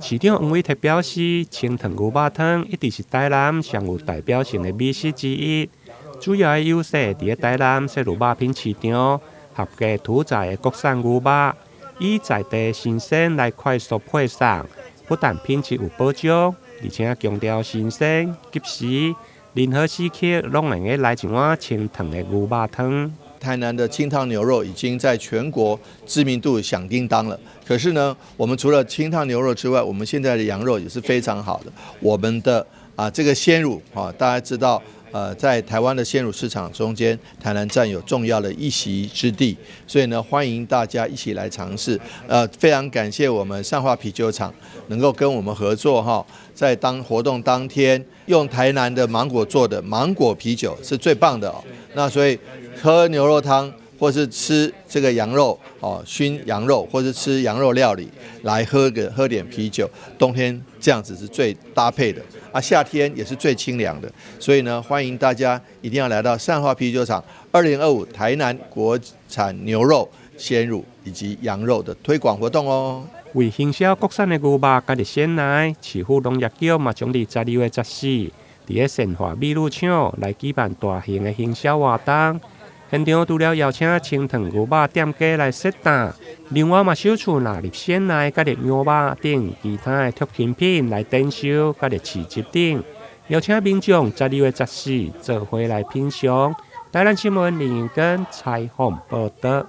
市長黃偉哲表示，清湯牛肉湯一直是台南上有代表性的美食之一。主要的優勢佇咧台南設有肉品市場，合格屠宰的國產牛肉，以在地新鮮來快速配送，不但品質有保障，而且強調新鮮、及時，任何時刻攏會用來一碗清湯的牛肉湯。台南的清湯牛肉已經在全國知名度響叮當了。可是呢，我們除了清湯牛肉之外，我們現在的羊肉也是非常好的。我們的這個鮮乳啊，大家知道，在台灣的鮮乳市場中間，台南佔有重要的一席之地。所以呢，歡迎大家一起來嘗試。非常感謝我們善化啤酒廠能夠跟我們合作哈，在當活動當天用台南的芒果做的芒果啤酒是最棒的哦。那所以喝牛肉湯，或是吃這個羊肉哦，燻羊肉，或是吃羊肉料理，來喝點啤酒，冬天這樣子是最搭配的啊，夏天也是最清涼的。所以呢，歡迎大家一定要來到善化啤酒廠2025台南國產牛肉、鮮乳以及羊肉的推廣活動哦。為行銷國產的牛肉佮鮮奶，市府農業局嘛將佇12月14，佇咧善化美乳廠來舉辦大型的行銷活動。現場除了邀請清湯牛肉店家來設檔，另外嘛首次納入鮮奶、佮羊肉等其他的特品品來展售，佮市集等，邀請民眾12月14做伙來品嚐。台南新聞林根採訪報導。